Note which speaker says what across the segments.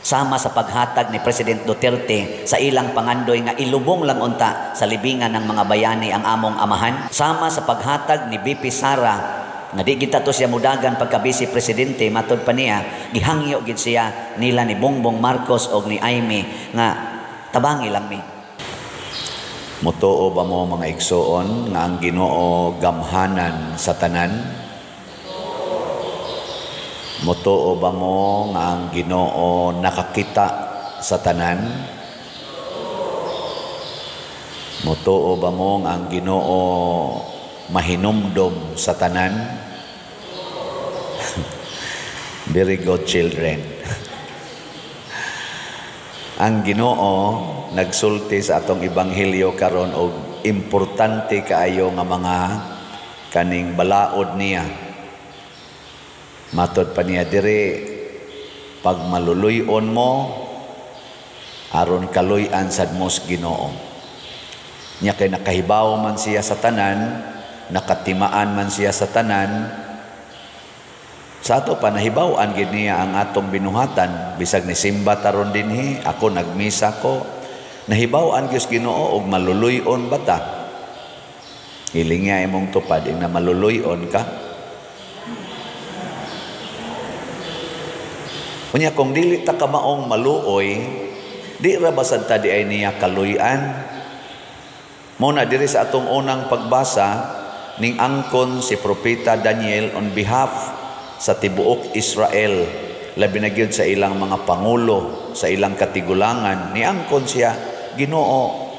Speaker 1: Sama sa paghatag ni President Duterte sa ilang pangandoy nga ilubong lang unta sa libingan ng mga bayani ang among amahan. Sama sa paghatag ni VP Sara nga di kita to siya mudagan pagka vice presidente, matod pa niya gihangyo gid siya nila ni Bongbong Marcos og ni Imee nga tabangi lang mi.
Speaker 2: Mutuo ba mo, mga igsoon, nga ang Ginoo gamhanan sa tanan? Mutuo ba mo nga ang Ginoo nakakita sa tanan? Mutuo ba mo nga ang Ginoo mahinumdom sa tanan? Very good, children. Ang Ginoo nagsulti sa atong ebanghelyo karon og importante kaayo nga mga kaning balaod niya. Matod pa niya diri, pag maluluy-on mo aron kaluy-an sad mo sa Ginoo. Nya kay nakahibaw man siya sa tanan, nakatimaan man siya sa tanan. Sa ato pa nahibaw-an gid niya ang atong binuhatan, bisag ni simba taron dinhi, ako nagmisa ko, nahibaw-an gyud Ginoo og maluluy-on ba ta. Hilinga imong tupad ing na maluluy-on ka. Unya kung dili ta kamaong maluoy, di ra basad ta di ay niya kaluy-an. Mo na diri sa atong unang pagbasa ning angkon si Propeta Daniel on behalf sa tibuok Israel, labi na gyud sa ilang mga pangulo, sa ilang katigulangan, ni angkon siya, "Ginoo,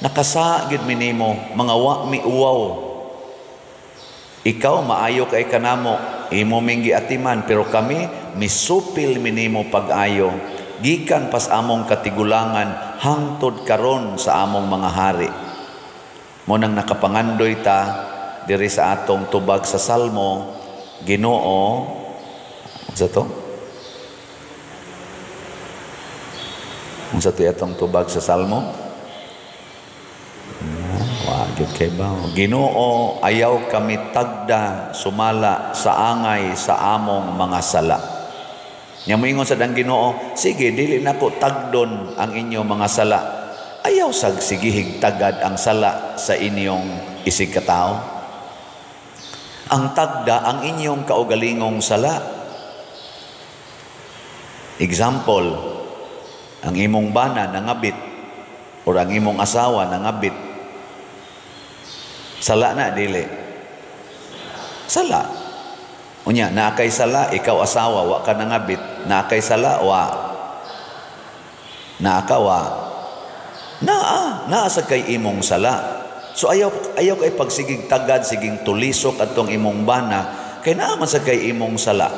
Speaker 2: nakasa gyud mi nimo, mga wa mi uwaw. Ikaw maayo kay kanamo, imo ming giatiman, pero kami misupil minimo pag-ayo gikan pas among katigulangan hangtod karon sa among mga hari." Mo nang nakapangandoy ta diri sa atong tubag sa Salmo, "Ginoo," unsa to? Unsa to atong tubag sa Salmo? Wa gyud kay ba? "Ginoo, ayaw kami tagda sumala sa angay sa among mga sala." Nya moingon sad ang Ginoo, "Sige, dili nako tagdon ang inyong mga sala." Ayaw sag sigihig tagad ang sala sa inyong isig katao. Ang tagda ang inyong kaugalingong sala. Example, ang imong bana nangabit or ang imong asawa nangabit. Sala na dili? Sala. Unya, naa kay sala, ikaw asawa, wa ka nangabit, naa kay sala, wa. Naa ka, wa. Naa, naa sa kay imong sala. So ayaw kay pagsigig tagad, siging tulisok atong imong bana, kay naa man sa kay imong sala.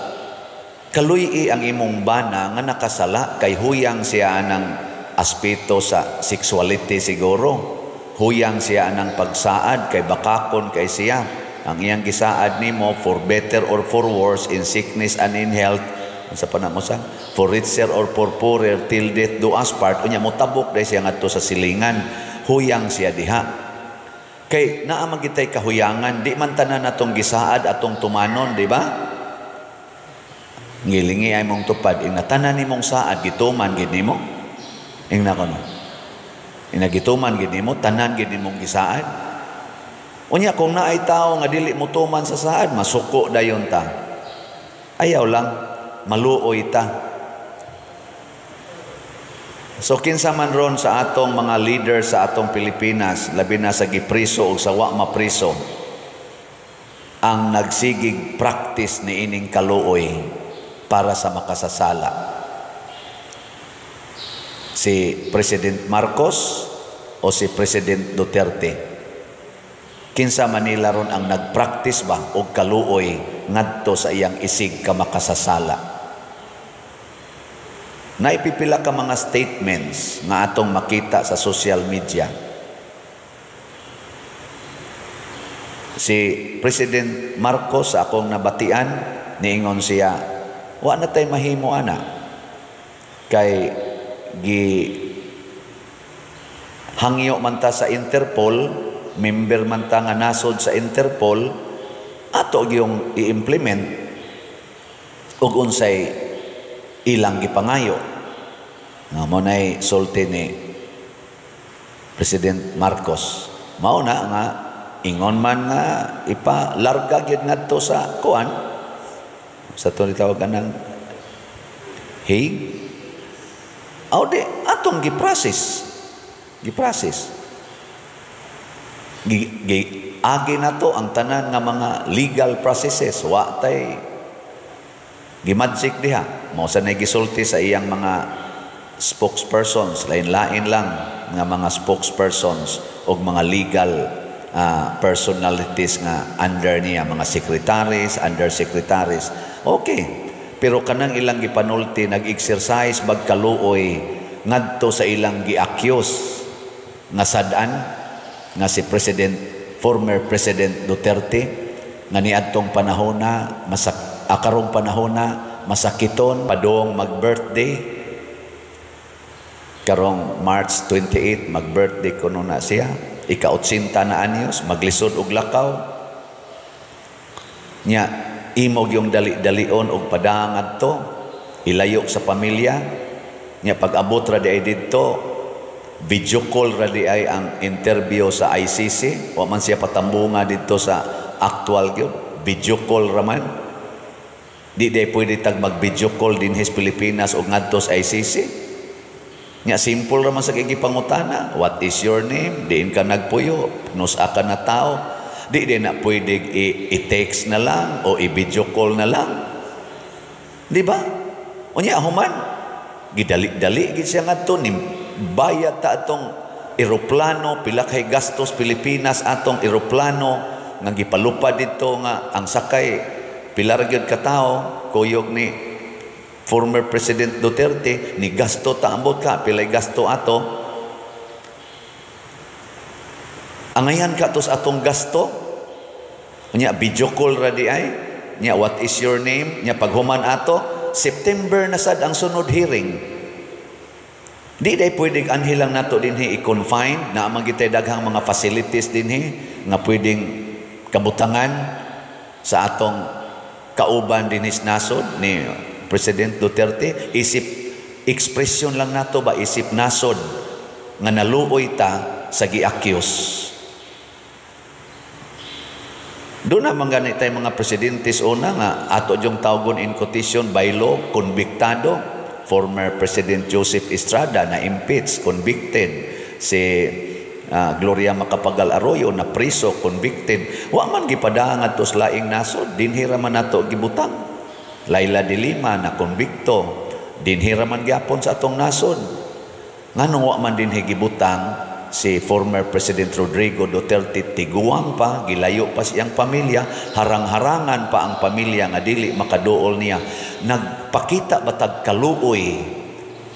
Speaker 2: Kaluy-i ang imong bana nga nakasala, kay huyang siya anang aspeto sa sexuality siguro. Huyang siya anang pagsaad, kay bakakon kay siya. Ang iyang gisaad nimo, for better or for worse, in sickness and in health, unsa pa na mo sa, for richer or for poorer, till death do us part. Unya motabok dai siya ngadto sa silingan, huyang siya diha. Kay naa man gitay kahuyangan, di man tanan atong gisaad atong tumanon, di ba? Ngilingi ay mong tupad, ing natanan nimong saad gituman gid nimo. Ingna kono. Ing gituman gid nimo, tanan gid nimong gisaad. Unya kung naay tawo nga dili motuman sa saad, masuko dayon ta. Ayaw lang, maluoy ta. So kinsa man ron sa atong mga leader sa atong Pilipinas, labi na sa gipriso o sa wa mapriso, ang nagsigig practice ni ining kaluoy para sa makasasala? Si President Marcos o si President Duterte? Kinsa Manila ron ang nagpractice ba og kaluoy ngadto sa iyang isig ka makasasala? Naipipila ka mga statements nga atong makita sa social media. Si President Marcos, sa akong nabatian, niingon siya, "Wa na tay mahimo ana kay gi hangyo man ta sa Interpol, member man ta nga nasod sa Interpol, ato gyung i-implement og unsay ilang gipangayo." Nga mo na'y sulti ni President Marcos. Mao na nga ingon man nga ipalarga gyud ngadto sa kuan sa to tawag anang Hague. Aw di atong gi-process. Gi-process. Gi, gi agi na to ang tanan nga mga legal processes, wa tay gimagic diha. Mao sa nay gisulti sa iyang mga spokespersons, lain-lain lang nga mga spokespersons og mga legal personalities nga under niya, mga secretaries, undersecretaries. Okay. Pero kanang ilang gipanulti, nag-exercise magkaluoy ngadto sa ilang gi-accuse nga sad-an nga si President, former President Duterte, nga niadtong panahona masak akarong panahona masakiton padong mag-birthday karong March 28. Mag-birthday kuno na siya, ika-80 na anyos, maglisod og lakaw nya. Imog yung dali-dalion og padang adto, ilayo sa pamilya nya. Pag-abot ra di ay didto, video call ra di ay ang interview sa ICC. Wa man siya patambunga didto sa actual gyud, video call ra man. Di di pwede tag mag video call dinhi sa Pilipinas og ngadto sa ICC nya. Simple ra man sa gipangutana: "What is your name? Diin ka nagpuyo? Nus-a ka na tao?" Di di na pwede i-text na lang o i-video call na lang, di ba? Unya human, gidali-dali gid siya ngadto, ni bayad ta atong eroplano, pila kay gastos Pilipinas atong eroplano nga gipalupad didto, nga ang sakay pila ra gyud ka tawo, kuyog ni former President Duterte. Ni gasto ta, ambot ka pilay gasto ato. Angayan ka tos atong gasto. Nya video call ra di ay nya, "What is your name?" Nya paghuman ato, September na sad ang sunod hearing. Di day pwedeng anhi lang nato dinhi i-confine na amang gitay daghang mga facilities dinhi nga pwedeng kabutangan sa atong kauban dinhi sa nasod ni President Duterte. Isip expression lang nato ba, isip nasod nga naluoy ta sa gi-accuse. Doon na man gani tay mga presidentes una nga ato yung tawgon in quotation by law, konbiktado. Former President Joseph Estrada na impeach, convicted. Si Gloria Macapagal Arroyo na preso, convicted. Wa man gipadaan ngadto sa laing nasod, dinhi ra man nato gibutang. Laila de Lima na konbikto, dinhi ra man gyapon sa atong nasod. Nganong wa man dinhi gibutang si former President Rodrigo Duterte? Tiguang pa, gilayo pa siyang pamilya, harang-harangan pa ang pamilya nga dili makaduol niya. Nagpakita batag kaluoy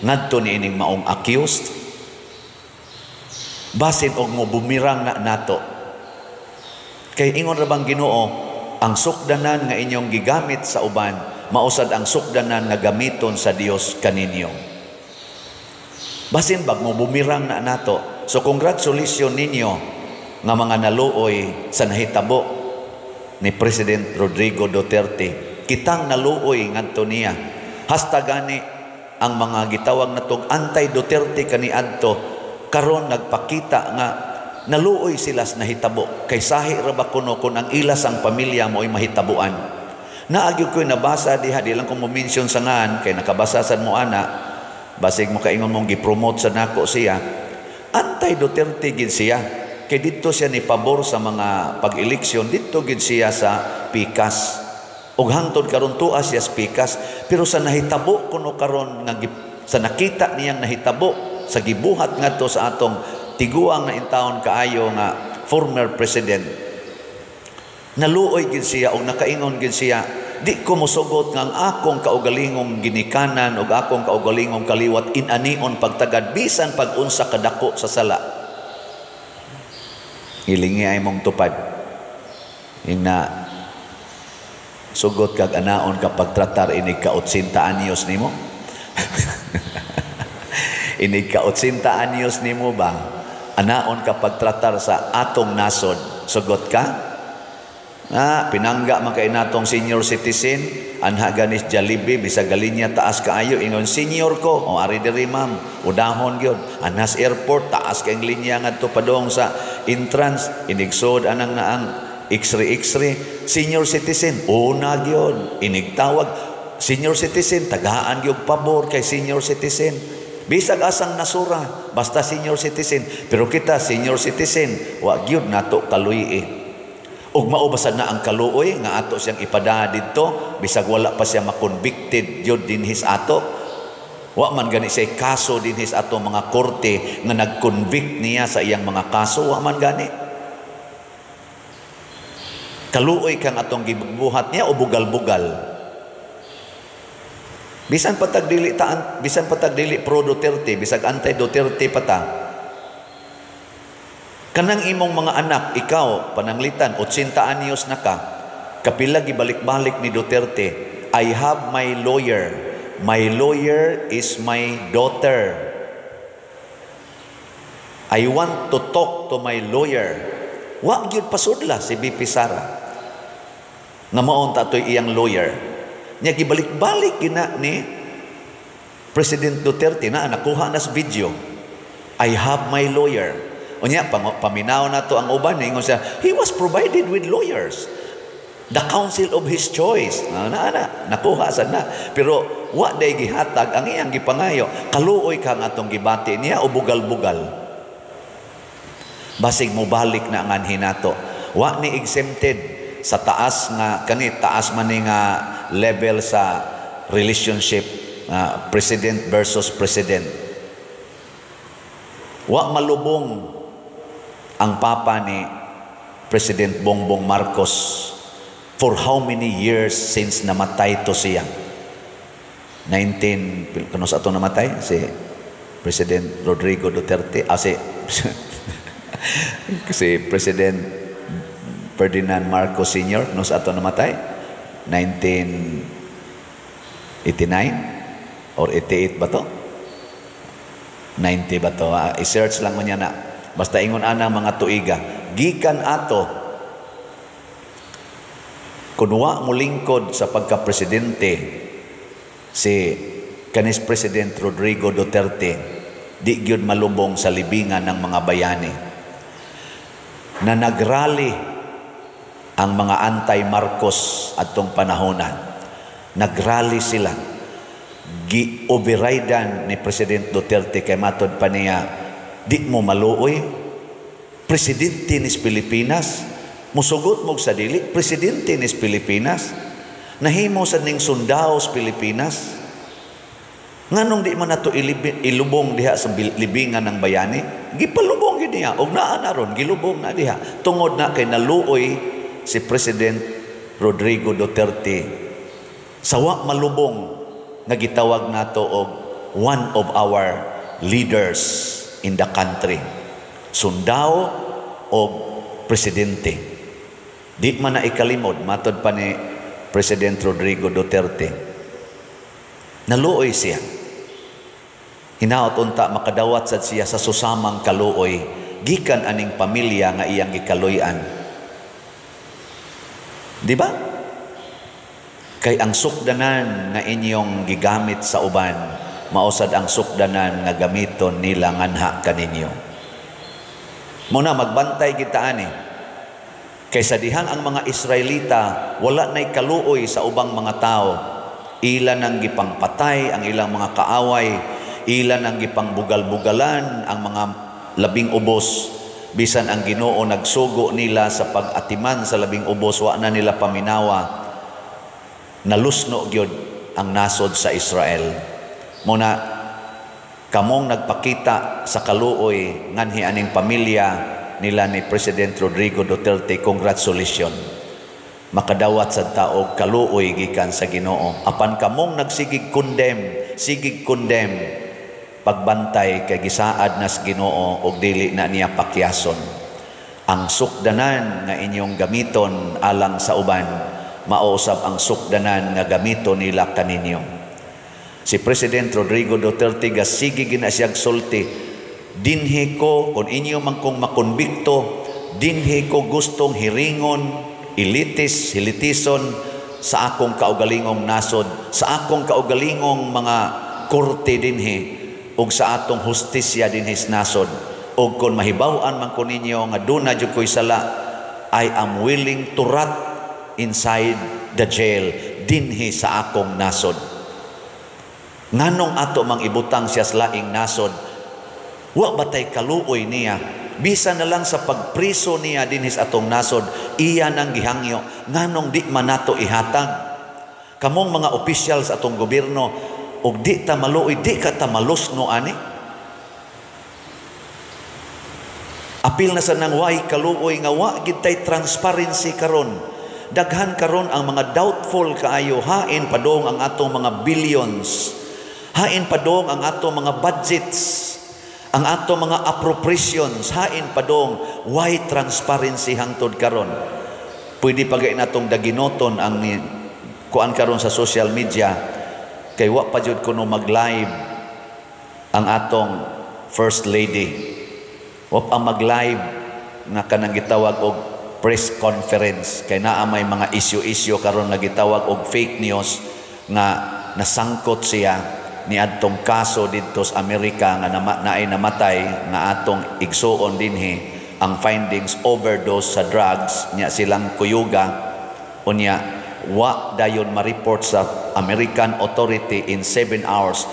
Speaker 2: ngadto ni ining maong accused? Basin og mo bumirang na nato. Kay ingon ra bang Ginoo, ang sukdanan nga inyong gigamit sa uban, mausad ang sukdanan nga gamiton sa Dios kaninyo. Basin bag mo bumirang na nato. So congratulations ninyo nga mga naluoy sa nahitabo ni President Rodrigo Duterte. Kitang naluoy ngadto niya. Hasta gani ang mga gitawag natog anti-Duterte kaniadto karon nagpakita nga naluoy sila sa nahitabo. Kay sahi ra ba kuno kun ang ilas ang pamilya mo ay mahitabuan. Naagyo ko'y nabasa diha, di lang ko mo-mention sa ngan kay nakabasa sad mo ana, basig mo kaingon mong gi-promote sa nako siya. Anti-Duterte gid siya. Kay didto siya ni pabor sa mga pag-eleksyon, didto gid siya sa pikas. Og hangtod karon tuwa siya sa pikas, pero sa nahitabo kuno karon nga sa nakita niyang nahitabo sa gibuhat ngadto sa atong tiguang na intawon kaayo nga former president, naluoy gid siya og nakaingon gid siya, "Di ko mosugot nga ang akong kaugalingong ginikanan ug akong kaugalingong kaliwat inanion pagtagad bisan pag-unsa kadako sa sala." Ilingi ay mong tupad. Ina sugot kag anaon ka pagtratar inig ka 80 anyos nimo. Inig ka 80 anyos nimo ba? Anaon ka pagtratar sa atong nasod. Sugot ka? Na pinangga man kay natong senior citizen anha ganis Jollibee, bisag galinya taas kaayo, ingon, "Senior ko." "O, ari diri, ma'am, udahon gyud." Anhas airport, taas kay linya ngadto padong sa entrance, inigsod anang naang x-ray x-ray, senior citizen, una gyud. Inigtawag, senior citizen, tagaan gyud pabor kay senior citizen, bisag asang nasura, basta senior citizen. Pero kita, senior citizen, wa gyud nato kaluy. Ug mao basad na ang kaluoy nga ato siyang ipada didto bisag wala pa siya ma-convicted gyud dinhis ato. Wa man gani siya kaso dinhis ato mga korte nga nag-convict niya sa iyang mga kaso, wa man gani. Kaluoy kang atong gibuhat niya o bugal-bugal? Bisan patag dili taan, bisan patag dili pro Duterte, bisag anti Duterte pa ta. Kanang imong mga anak, ikaw, pananglitan, 80 anyos na ka, kapila gibalik-balik ni Duterte, "I have my lawyer. My lawyer is my daughter. I want to talk to my lawyer." Wa gyud pasudla si VP Sara nga maon ta to'y iyang lawyer. Nya gibalik-balik gina ni President Duterte na nakuha na sa video. "I have my lawyer." Unya, paminaw na to ang uban, ingon siya, he was provided with lawyers. The counsel of his choice. Na, na, na, nakuha sa na. Pero wa day gihatag ang iyang gipangayo. Kaluoy ka nga atong gibati niya o bugal-bugal? Basig mo balik na ang anhi nato. Wa ni exempted sa taas nga kani, taas man ni nga level sa relationship, president versus president. Wa malubong ang papa ni President Bongbong Marcos for how many years since namatay to siya. 19 kano sa ato namatay si President Rodrigo Duterte, si President Ferdinand Marcos Sr., no sa ato namatay 1989 or 88 ba to, 90 ba to? I-search lang mo niya na, basta ingon ana mga tuiga gikan ato. Kun wa molingkod sa pagka-presidente si kanis President Rodrigo Duterte, di gyud malubong sa libingan ng mga bayani na nagrally ang mga anti-Marcos atong panahona. Nagrally sila, gi-overridean ni President Duterte kay matod pa niya, "Di mo maluoy, presidente nis Pilipinas, musugot mo sa dili, presidente nis Pilipinas, nahimo sa ning sundaos Pilipinas, nganong di man nato ilubong diha sa libingan ng bayani?" Gipalubong gid niya og naa na ron, gilubong na diha tungod na kay naluoy si President Rodrigo Duterte sa wa malubong nga gitawag nato og one of our leaders in the country, sundao o presidente. Di man na ikalimod, matod pa ni President Rodrigo Duterte. Naluoy siya. Hinaot unta makadawat sad siya sa susamang kaluoy gikan aning pamilya nga iyang gikaluy-an. Di ba? Kay ang sukdanan nga inyong gigamit sa uban, mausad ang sukdanan nga gamiton nila nganha kaninyo. Muna magbantay kita ani. Kay sa dihang ang mga Israelita wala na'y kaluoy sa ubang mga tao, ila nang gipangpatay ang ilang mga kaaway, ila nang gipangbugal-bugalan ang mga labing ubos. Bisan ang Ginoo nagsugo nila sa pag-atiman sa labing ubos, wa na nila paminawa. Nalusno gyud ang nasod sa Israel. Muna kamong nagpakita sa kaluoy nganhi aning pamilya nila ni President Rodrigo Duterte, congratulations. Makadawat sa taog kaluoy gikan sa Ginoo. Apan kamong nagsigig condemn, sigig condemn, pagbantay kay gisaad nas Ginoo og dili na niya pakyason. Ang sukdanan nga inyong gamiton alang sa uban, mausab ang sukdanan nga gamiton nila kaninyo. Si President Rodrigo Duterte gasigi gina siyag sulti, "Dinhi ko, kung inyo man kong makonbikto, dinhi ko gustong hiringon ilitis, hilitison sa akong kaugalingong nasod, sa akong kaugalingong mga korte dinhi ug sa atong hustisya dinhi sa nasod. Ug kon mahibaw-an man ko ninyo nga duna jud ko'y sala, I am willing to rot inside the jail dinhi sa akong nasod. Nganong ato mang ibutang siya sa laing nasod? Wa batay kaluoy niya? Bisa na lang sa pagpriso niya dinhi sa atong nasod, iya nang gihangyo. Nganong di man nato ihatag? Kamong mga opisyal sa atong gobyerno, og di ta maluoy, di ka ta malusno ani? Apil na sa nang way kaluoy nga wa gid tay transparency karon. Daghan karon ang mga doubtful kaayo, hain padong ang atong mga billions, hain padong ang atong mga budgets, ang atong mga appropriations, hain padong why transparency hangtod karon. Pwede pa gay natong daginoton ang kuan karon sa social media kay wa pa jud kuno mag-live ang atong first lady. Wa pa mag-live nga kanang gitawag og press conference kay naa may mga issue-issue karon nga gitawag og fake news nga nasangkot siya niadtong kaso didto sa Amerika nga naay namatay nga atong igsuon dinhi ang findings overdose sa drugs nya silang kuyuga, unya wa dayon ma-report sa American authority in 7 hours.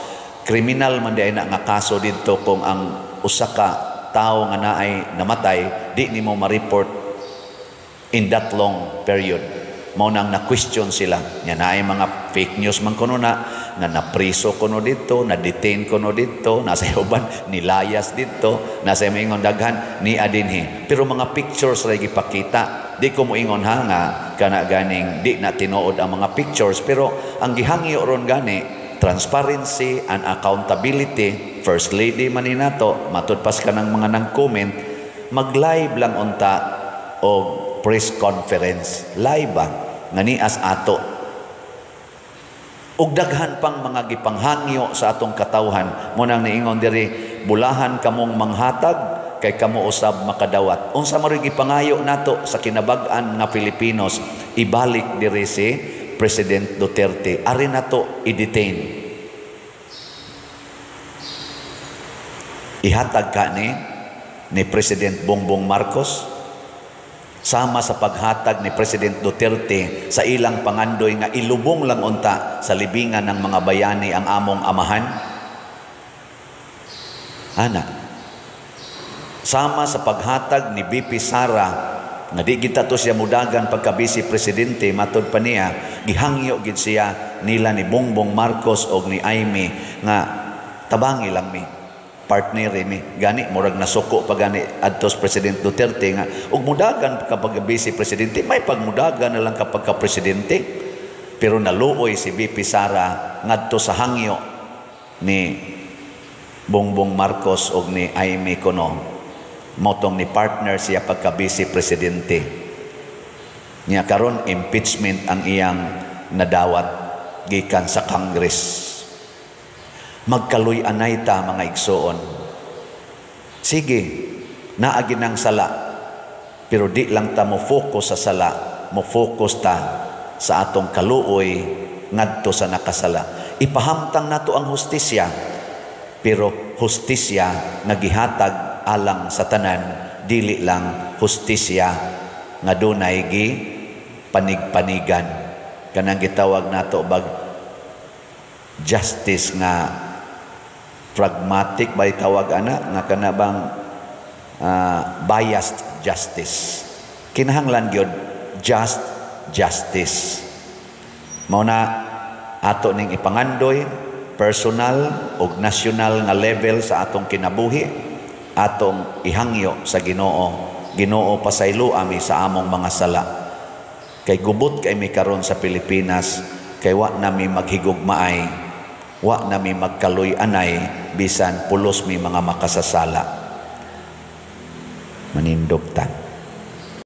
Speaker 2: Kriminal man diay na nga kaso didto kung ang usa ka tawo nga naay namatay di nimo ma-report in that long period. Mao nang na-question sila. Nya naay mga fake news man kuno na nga napriso kuno didto, na-detain kuno didto, nasa uban nilayas didto, nasa moingon daghan ni adinhi. Pero mga pictures ra gipakita. Di ko moingon ha nga kana ganing di na tinuod ang mga pictures, pero ang gihangyo ron gani transparency and accountability. First lady man ni nato, matud pas kanang mga nang comment, mag-live lang unta og press conference. Live ba? Nga nias ato. Ug daghan pang mga gipanghangyo sa atong katawhan. Mo nang niingon diri, bulahan kamong manghatag kay kamo usab makadawat. Unsa man gipangayo nato sa kinabag-an nga Filipinos, ibalik diri si President Duterte. Ari nato i-detain. Ihatag ka ni President Bongbong Marcos sama sa paghatag ni President Duterte sa ilang pangandoy nga ilubong lang unta sa libingan ng mga bayani ang among amahan. Ana, sama sa paghatag ni BP Sara nga di kita to siya mudagan pagka vice presidente, matod pa niya gihangyo gid siya nila ni Bongbong Marcos og ni Aimee nga tabangi lang mi, partner mi. Gani murag nasuko pa gani adtos President Duterte nga og mudagan kapag vice presidente, may pagmudagan na lang kapag ka presidente. Pero naluoy si BP Sara ngadto sa hangyo ni Bongbong Marcos og ni Aimee kuno, motong ni partner siya pagka vice presidente. Nya karon impeachment ang iyang nadawat gikan sa Congress. Magkaluy-anay ta mga igsoon. Sige, naagi ng sala, pero di lang ta mo focus sa sala, mo focus ta sa atong kaluoy ngadto sa nakasala. Ipahamtang nato ang hustisya, pero hustisya nga gihatag alang sa tanan, dili lang hustisya nga dunay gi panigpanigan. Kanang gitawag nato bag justice nga pragmatic ba tawag ana nga kana bang biased justice. Kinahanglan gyud just justice. Mao na ato ning ipangandoy personal ug national nga level sa atong kinabuhi, atong ihangyo sa Ginoo. Ginoo, pasaylo ami sa among mga sala. Kay gubot kay mi karon sa Pilipinas, kay wa nami maghigugmaay, wa nami magkaluy-anay, bisan pulos mi mga makasasala. Manindog ta.